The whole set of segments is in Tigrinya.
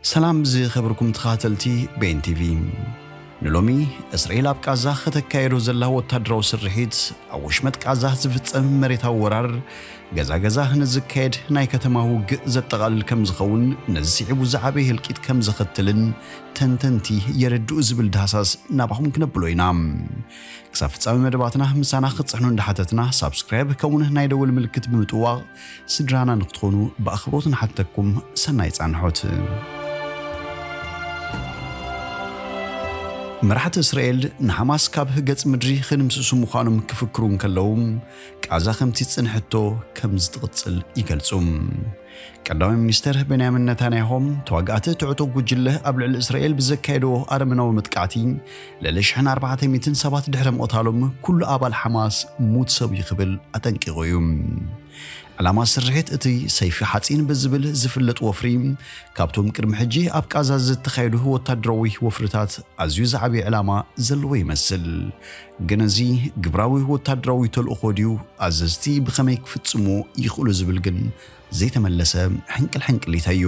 ሰላም ዝኸበርኩም ተኸታተልቲ ቤን ቲቪ። ንሎሚ እስራኤል ኣብ ቃዛ ከተካየዶ ዘላ ወታደራዊ ስርሒት ኣብ ወሽመጥ ቃዛ ዝፍጸም መሬታዊ ወራር ገዛ ገዛ ንዝካየድ ናይ ከተማ ውግእ ዘጠቓልል ከም ዝኸውን፣ ነዚ ስዒቡ ዝዓበየ ህልቂት ከም ዘኸትልን ተንተንቲ የረድኡ ዝብል ዳህሳስ ናባኹም ክነብሎ ኢና። ክሳብ ፍጻሜ መደባትና ምሳና ክትጽሕኑ እንዳሓተትና ሳብስክራይብ ከምኡውን ናይ ደወል ምልክት ብምጥዋቕ ስድራና ንክትኾኑ ብኣኽብሮት ንሓተኩም። ሰናይ ጻንሖት። መራሕቲ እስራኤል ንሓማስ ካብ ገጽ ምድሪ ክንምስሱ ምዃኖም ክፍክሩ እንከለዉ፣ ቃዛ ከምቲ ዝጽንሐቶ ከም ዝትቕጽል ይገልጹ። ቀዳማይ ሚኒስተር ቤንያሚን ነታንያሆ፣ ተዋጋእቲ ትዕቶ ጉጅለ ኣብ ልዕሊ እስራኤል ብዘካየድዎ ኣረመናዊ መጥቃዕቲ ልዕሊ ሽሕን ኣርባዕተ ሚእትን ሰባት ድሕሪ ምቕታሎም፣ ኩሉ ኣባል ሓማስ ሙት ሰብ እዩ ክብል ኣጠንቂቑ እዩ። ዕላማ ስርሒት እቲ ሰይፊ ሓጺን ብዝብል ዝፍለጥ ወፍሪ፣ ካብቶም ቅድሚ ሕጂ ኣብ ቃዛ ዝተኻየዱ ወታደራዊ ወፍርታት ኣዝዩ ዝዓበየ ዕላማ ዘለዎ ይመስል። ግን እዚ ግብራዊ ወታደራዊ ተልእኾ ድዩ? ኣዘዝቲ ብኸመይ ክፍጽሙ ይኽእሉ ዝብል ግን ዘይተመለሰ ሕንቅል ሕንቅሊታ እዩ።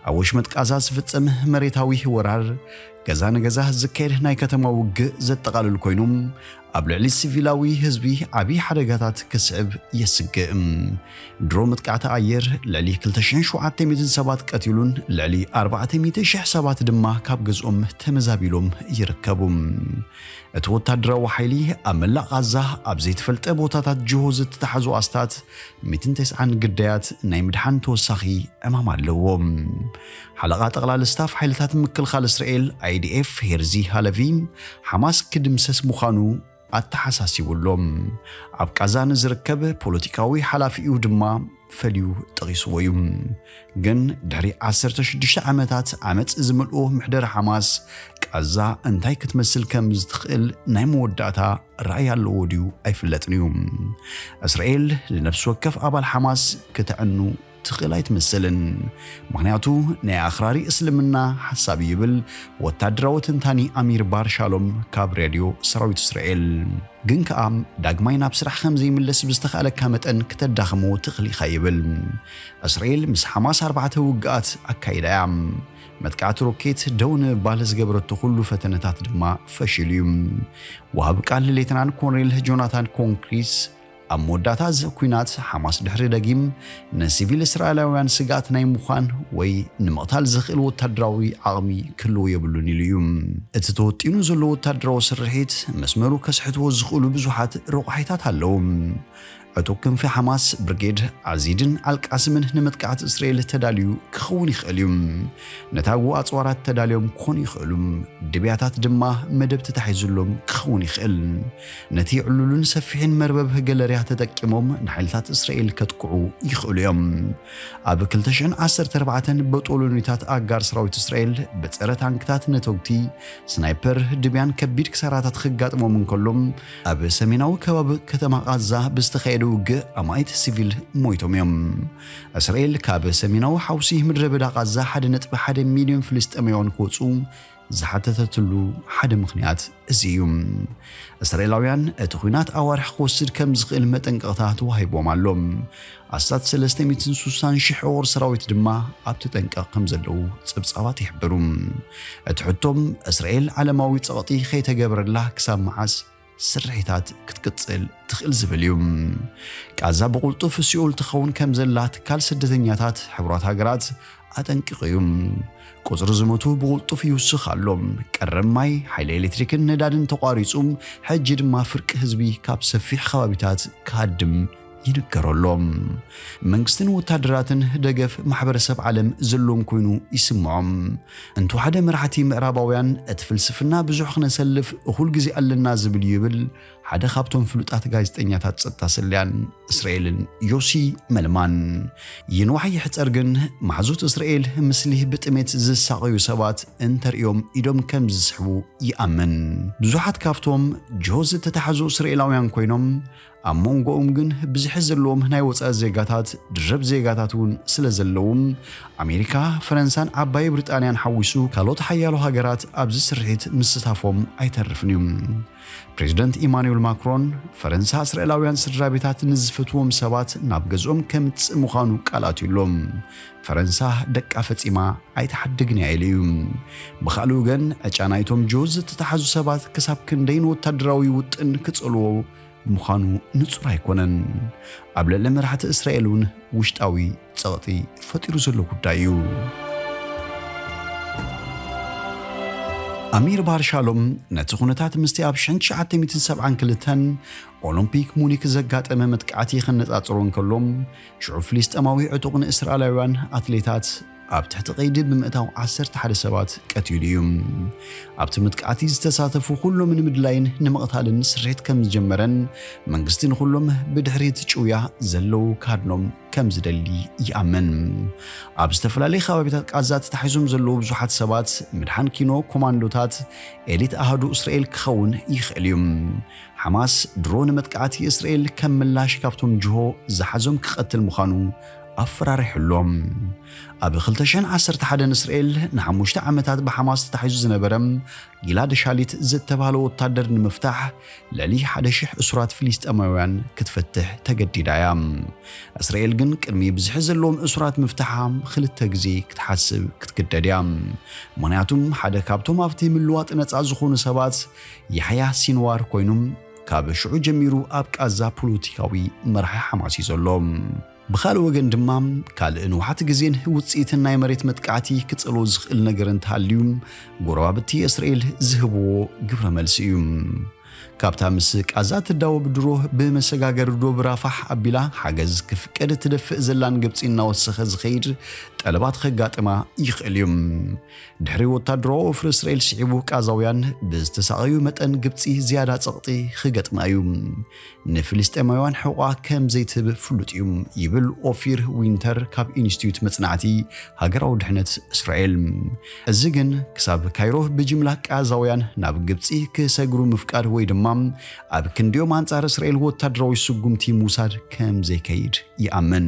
ኣብ ወሽመጥ ቃዛ ዝፍጸም መሬታዊ ወራር፣ ገዛ ንገዛ ዝካየድ ናይ ከተማ ውግእ ዘጠቓልል ኮይኑ፣ ኣብ ልዕሊ ሲቪላዊ ህዝቢ ዓቢ ሓደጋታት ክስዕብ የስግእ። ድሮ መጥቃዕቲ ኣየር ልዕሊ ክልተ ሽሕን ሸውዓተ ሚእትን ሰባት ቀቲሉን ልዕሊ ኣርባዕተ ሚእቲ ሽሕ ሰባት ድማ ካብ ገዝኦም ተመዛቢሎም ይርከቡ። እቲ ወታደራዊ ሓይሊ ኣብ መላእ ቃዛ ኣብ ዘይተፈልጠ ቦታታት ጅሆ ዝተታሕዙ ኣስታት ሚእትን ተስዓን ግዳያት ናይ ምድሓን ተወሳኺ ዕማም ኣለዎ። ሓለቓ ጠቕላሊ ስታፍ ሓይልታት ምክልኻል እስራኤል፣ ኣይ ዲ ኤፍ፣ ሄርዚ ሃለቪ፣ ሓማስ ክድምሰስ ምዃኑ ኣተሓሳሲቡ ኣሎ። ኣብ ቃዛ ንዝርከብ ፖለቲካዊ ሓላፊኡ ድማ ፈልዩ ጠቒስዎ እዩ። ግን ድሕሪ ዓሰርተ ሽዱሽተ ዓመታት ዓመጽ ዝመልኦ ምሕደራ ሓማስ፣ ቃዛ እንታይ ክትመስል ከም ዝትኽእል ናይ መወዳእታ ራእይ ኣለዎ ድዩ ኣይፍለጥን እዩ። እስራኤል ንነፍሲ ወከፍ ኣባል ሓማስ ክተዕኑ ትኽእል ኣይትመስልን። ምኽንያቱ ናይ ኣኽራሪ እስልምና ሓሳብ ይብል ወታደራዊ ተንታኒ ኣሚር ባር ሻሎም ካብ ሬድዮ ሰራዊት እስራኤል። ግን ከኣ ዳግማይ ናብ ስራሕ ከም ዘይምለስ ብዝተኻእለካ መጠን ክተዳኽሞ ትኽእል ኢኻ ይብል። እስራኤል ምስ ሓማስ ኣርባዕተ ውግኣት ኣካይዳ እያ። መጥቃዕቲ ሮኬት ደው ንምባል ዝገበረቶ ኩሉ ፈተነታት ድማ ፈሺሉ እዩ። ወሃቢ ቃል ሌተናል ኮሎኔል ጆናታን ኮንክሪስ ኣብ መወዳእታ እዚ ኲናት፣ ሓማስ ድሕሪ ደጊም ንሲቪል እስራኤላውያን ስግኣት ናይ ምዃን ወይ ንምቕታል ዝኽእል ወታደራዊ ዓቕሚ ክህልዎ የብሉን ኢሉ እዩ። እቲ ተወጢኑ ዘሎ ወታደራዊ ስርሒት መስመሩ ከስሕትዎ ዝኽእሉ ብዙሓት ረቋሒታት ኣለዉ። ዕጡብ ክንፊ ሓማስ ብርጌድ ዓዚድን ኣልቃስምን ንመጥቃዕቲ እስራኤል ተዳልዩ ክኸውን ይኽእል እዩ። ነታጉ ኣጽዋራት ተዳልዮም ክኾኑ ይኽእሉ። ድብያታት ድማ መደብ ተታሒዙሎም ክኸውን ይኽእል። ነቲ ዕሉልን ሰፊሕን መርበብ ገለርያ ተጠቂሞም ንሓይልታት እስራኤል ከጥቅዑ ይኽእሉ እዮም። ኣብ ክልተ ሽሕን ዓሰርተ ኣርባዕተን በጦሎኒታት ኣጋር ሰራዊት እስራኤል ብጸረ ታንክታት ነተጉቲ፣ ስናይፐር፣ ድብያን ከቢድ ክሳራታት ክጋጥሞም እንከሎ፣ ኣብ ሰሜናዊ ከባቢ ከተማ ቃዛ ብዝተኻየደ ውግእ ኣማኢት ሲቪል ሞይቶም እዮም። እስራኤል ካብ ሰሜናዊ ሓውሲ ምድረ በዳ ቃዛ ሓደ ነጥቢ ሓደ ሚልዮን ፍልስጤማውያን ክወጹ ዝሓተተትሉ ሓደ ምኽንያት እዚ እዩ። እስራኤላውያን እቲ ኲናት ኣዋርሕ ክወስድ ከም ዝኽእል መጠንቀቕታ ተዋሂቦም ኣሎ። ኣስታት ሰለስተ ሚእትን ስሳን ሽሕ ዕቑር ሰራዊት ድማ ኣብ ተጠንቀቕ ከም ዘለዉ ጸብጻባት ይሕብሩ። እቲ ሕቶም እስራኤል ዓለማዊ ጸቕጢ ከይተገበረላ ክሳብ መዓስ ስርሒታት ክትቅጽል ትኽእል ዝብል እዩ። ቃዛ ብቕልጡፍ ሲኦል ትኸውን ከም ዘላ ትካል ስደተኛታት ሕቡራት ሃገራት ኣጠንቂቑ እዩ። ቁጽሪ ዝሞቱ ብቕልጡፍ ይውስኽ ኣሎ። ቀረብ ማይ፣ ሓይሊ ኤሌክትሪክን ነዳድን ተቋሪጹ፣ ሕጂ ድማ ፍርቂ ህዝቢ ካብ ሰፊሕ ከባቢታት ክሃድም ይንገሮ ኣሎ። መንግስትን ወታደራትን ደገፍ ማሕበረሰብ ዓለም ዘለዎም ኮይኑ ይስምዖም። እንተወሓደ መራሕቲ ምዕራባውያን እቲ ፍልስፍና ብዙሕ ክነሰልፍ እኹል ግዜ ኣለና ዝብል እዩ ይብል ሓደ ካብቶም ፍሉጣት ጋዜጠኛታት ጸጥታ ስለያን እስራኤልን ዮሲ መልማን። ይንዋሕ ይሕጸር ግን፣ ማሕዙት እስራኤል ምስሊ ብጥሜት ዝሳቐዩ ሰባት እንተርእዮም ኢዶም ከም ዝስሕቡ ይኣምን። ብዙሓት ካብቶም ጅሆ ዝተታሕዙ እስራኤላውያን ኮይኖም፣ ኣብ መንጎኦም ግን ብዝሒ ዘለዎም ናይ ወጻኢ ዜጋታት፣ ድርብ ዜጋታት እውን ስለ ዘለዎም፣ ኣሜሪካ፣ ፈረንሳን ዓባይ ብሪጣንያን ሓዊሱ ካልኦት ሓያሎ ሃገራት ኣብዚ ስርሒት ምስታፎም ኣይተርፍን እዩ። ፕሬዚደንት ኢማኑኤል ማክሮን፣ ፈረንሳ እስራኤላውያን ስድራ ቤታት ንዝፈትዎም ሰባት ናብ ገዝኦም ከምጽእ ምዃኑ ቃል ኣትዩሎም። ፈረንሳ ደቃ ፈጺማ ኣይትሓድግን እያ ኢሉ እዩ። ብኻልእ ወገን፣ ዕጫ ናይቶም ጆ ዝተታሕዙ ሰባት ክሳብ ክንደይ ንወታደራዊ ውጥን ክጸልዎ ምዃኑ ንጹር ኣይኮነን። ኣብ ልዕሊ መራሕቲ እስራኤል እውን ውሽጣዊ ጸቕጢ ፈጢሩ ዘሎ ጉዳይ እዩ። ኣሚር ባር ሻሎም ነቲ ኩነታት ምስቲ ኣብ ሽሕን ትሽዓተ ሚእትን ሰብዓን ክልተን ኦሎምፒክ ሙኒክ ዘጋጠመ መጥቃዕቲ ክነጻጽሮ እንከሎ፣ ሽዑ ፍልስጤማዊ ዕጡቕ ንእስራኤላውያን ኣትሌታት ኣብ ትሕቲ ቀይዲ ብምእታው ዓሰርተ ሓደ ሰባት ቀቲሉ እዩ። ኣብቲ መጥቃዕቲ ዝተሳተፉ ኩሎም ንምድላይን ንምቕታልን ስርሒት ከም ዝጀመረን፣ መንግስቲ ንኹሎም ብድሕሪ እቲ ጭውያ ዘለዉ ካድኖም ከም ዝደሊ ይኣምን። ኣብ ዝተፈላለዩ ከባቢታት ቃዛ ተታሒዞም ዘለዉ ብዙሓት ሰባት፣ ምድሓን ኪኖ ኮማንዶታት ኤሊት ኣሃዱ እስራኤል ክኸውን ይኽእል እዩ። ሓማስ ድሮ ንመጥቃዕቲ እስራኤል ከም ምላሽ ካብቶም ጅሆ ዝሓዞም ክቐትል ምዃኑ ኣፈራሪሑሎም። ኣብ ክልተ ሽሕን ዓሰርተ ሓደን እስራኤል ንሓሙሽተ ዓመታት ብሓማስ ተታሒዙ ዝነበረ ጊላድ ሻሊት ዝተባህለ ወታደር ንምፍታሕ፣ ልዕሊ ሓደ ሽሕ እሱራት ፍልስጤማውያን ክትፈትሕ ተገዲዳ እያ። እስራኤል ግን ቅድሚ ብዝሒ ዘለዎም እሱራት ምፍታሓ ክልተ ግዜ ክትሓስብ ክትግደድ እያ። ምኽንያቱም ሓደ ካብቶም ኣብቲ ምልዋጥ ነጻ ዝኾኑ ሰባት ያሕያ ሲንዋር ኮይኑ፣ ካብ ሽዑ ጀሚሩ ኣብ ቃዛ ፖለቲካዊ መራሒ ሓማስ እዩ ዘሎ። ብኻልእ ወገን ድማ፣ ካልእ ንውሓት ግዜን ውጽኢትን ናይ መሬት መጥቃዕቲ ክጸልዎ ዝኽእል ነገር እንተሃልዩ፣ ጎረባብቲ እስራኤል ዝህብዎ ግብረ መልሲ እዩ። ካብታ ምስ ቃዛ ትዳወብ ድሮ ብመሰጋገሪ ዶብ ራፋሕ ኣቢላ ሓገዝ ክፍቀድ ትደፍእ ዘላን ግብጺ እናወሰኸ ዝኸይድ ጠለባት ከጋጥማ ይኽእል እዩ። ድሕሪ ወታደራዊ ወፍሪ እስራኤል ስዒቡ፣ ቃዛውያን ብዝተሳቐዩ መጠን ግብጺ ዝያዳ ጸቕጢ ክገጥማ እዩ። ንፍልስጤማውያን ሕቖኣ ከም ዘይትህብ ፍሉጥ እዩ፣ ይብል ኦፊር ዊንተር ካብ ኢንስቲትዩት መጽናዕቲ ሃገራዊ ድሕነት እስራኤል። እዚ ግን ክሳብ ካይሮ ብጅምላ ቃዛውያን ናብ ግብጺ ክሰግሩ ምፍቃድ ወይ ድማ ኣብ ክንዲኦም ኣንጻር እስራኤል ወታደራዊ ስጉምቲ ምውሳድ ከም ዘይከይድ ይኣምን።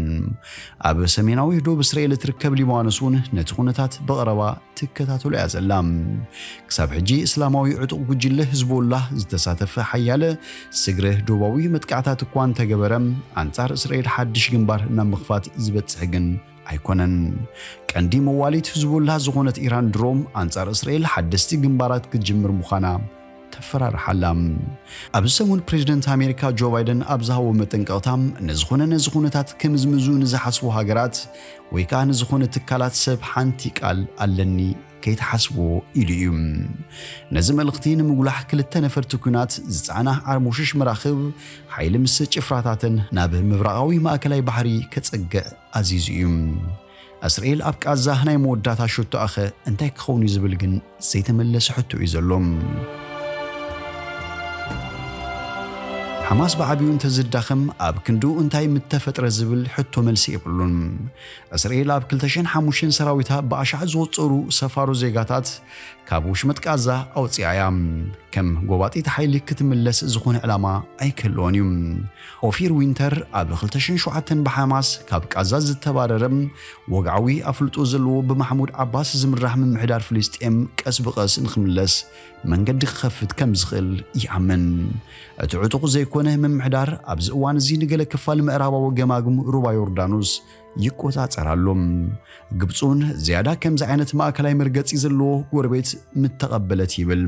ኣብ ሰሜናዊ ዶብ እስራኤል እትርከብ ሊባኖስ እውን ነቲ ኩነታት ብቐረባ ትከታተሎ እያ ዘላ። ክሳብ ሕጂ እስላማዊ ዕጡቕ ጉጅለ ህዝቦላህ ዝተሳተፈ ሓያለ ስግረ ዶባዊ መጥቃዕታት እኳ እንተገበረ፣ ኣንጻር እስራኤል ሓድሽ ግንባር ናብ ምኽፋት ዝበጽሕ ግን ኣይኮነን። ቀንዲ መዋሊት ህዝቦላህ ዝኾነት ኢራን ድሮ ኣንጻር እስራኤል ሓደስቲ ግንባራት ክትጅምር ምዃና ተፈራርሓ ኣላ። ኣብዚ ሰሙን ፕሬዚደንት ኣሜሪካ ጆ ባይደን ኣብ ዝሃቦ መጠንቀቕታ፣ ንዝኾነ ነዚ ኩነታት ክምዝምዙ ንዝሓስቡ ሃገራት ወይ ከዓ ንዝኾነ ትካላት ሰብ ሓንቲ ቃል ኣለኒ ከይትሓስብዎ ኢሉ እዩ። ነዚ መልእኽቲ ንምጉላሕ ክልተ ነፈርቲ ኲናት ዝጸዓና ዓርሞሽሽ መራኽብ ሓይሊ ምስ ጭፍራታተን ናብ ምብራቓዊ ማእከላይ ባሕሪ ከጸግዕ ኣዚዙ እዩ። እስራኤል ኣብ ቃዛ ናይ መወዳእታ ሸቶኣኸ እንታይ ክኸውን እዩ ዝብል ግን ዘይተመለሰ ሕቶ እዩ ዘሎ። ሓማስ ብዓቢኡ እንተዝዳኸም ኣብ ክንድኡ እንታይ ምተፈጥረ ዝብል ሕቶ መልሲ የብሉን። እስራኤል ኣብ ክልተ ሽሕን ሓሙሽተን ሰራዊታ ብኣሽሓት ዝቑጸሩ ሰፋሮ ዜጋታት ካብ ወሽመጥ ቃዛ ኣውጺኣ እያ። ከም ጎባጢት ሓይሊ ክትምለስ ዝኾነ ዕላማ ኣይክህልዎን እዩ። ኦፊር ዊንተር ኣብ ክልተ ሽሕን ሸውዓተን ብሓማስ ካብ ቃዛ ዝተባረረ ወግዓዊ ኣፍልጦ ዘለዎ ብማሕሙድ ዓባስ ዝምራሕ ምምሕዳር ፍልስጤም ቀስ ብቐስ ንኽምለስ መንገዲ ክኸፍት ከም ዝኽእል ይኣምን። እቲ ዕጡቕ ዘይኮነ ምምሕዳር ኣብዚ እዋን እዚ ንገለ ክፋል ምዕራባዊ ገማግም ሩባ ዮርዳኖስ ይቆጻጸር ኣሎ። ግብጺ እውን ዝያዳ ከምዚ ዓይነት ማእከላይ መርገጺ ዘለዎ ጎረቤት ምተቐበለት ይብል።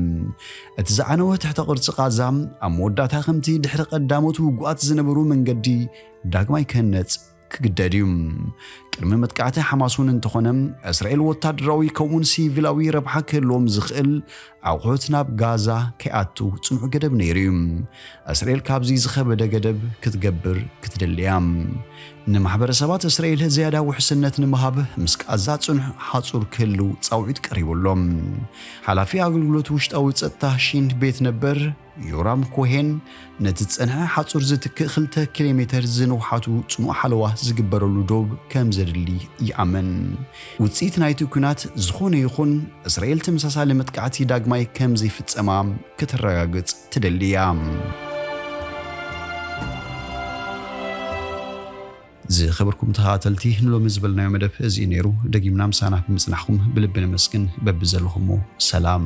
እቲ ዝዓነወ ትሕተ ቅርጺ ቃዛ ኣብ መወዳእታ ከምቲ ድሕሪ ቀዳሞት ውጉኣት ዝነበሩ መንገዲ ዳግማይ ክህነጽ ክግደድ እዩ። ቅድሚ መጥቃዕቲ ሓማስ እውን እንተኾነ፣ እስራኤል ወታደራዊ ከምኡውን ሲቪላዊ ረብሓ ክህልዎም ዝኽእል ኣቑሑት ናብ ጋዛ ከይኣቱ ጽኑዕ ገደብ ነይሩ እዩ። እስራኤል ካብዚ ዝኸበደ ገደብ ክትገብር ክትደሊ እያ። ንማሕበረሰባት እስራኤል ዝያዳ ውሕስነት ንምሃብ፣ ምስ ቃዛ ጽኑዕ ሓጹር ክህልው ጻውዒት ቀሪቡ ኣሎ። ሓላፊ ኣገልግሎት ውሽጣዊ ጸጥታ ሺን ቤት ነበር ዮራም ኮሄን፣ ነቲ ዝጸንሐ ሓጹር ዝትክእ ክልተ ኪሎ ሜተር ዝንውሓቱ ጽኑዕ ሓለዋ ዝግበረሉ ዶብ ከም ዘድሊ ይኣምን። ውጽኢት ናይቲ ኲናት ዝኾነ ይኹን፣ እስራኤል ተመሳሳሊ መጥቃዕቲ ዳግማይ ከም ዘይፍጸማ ከተረጋግጽ ትደሊ እያ። ዝኸበርኩም ተኸታተልቲ፣ ንሎሚ ዝበልናዮ መደብ እዚ እዩ ነይሩ። ደጊምና ምሳና ብምጽናሕኩም ብልቢ ነመስግን። በብዘለኹሞ ሰላም።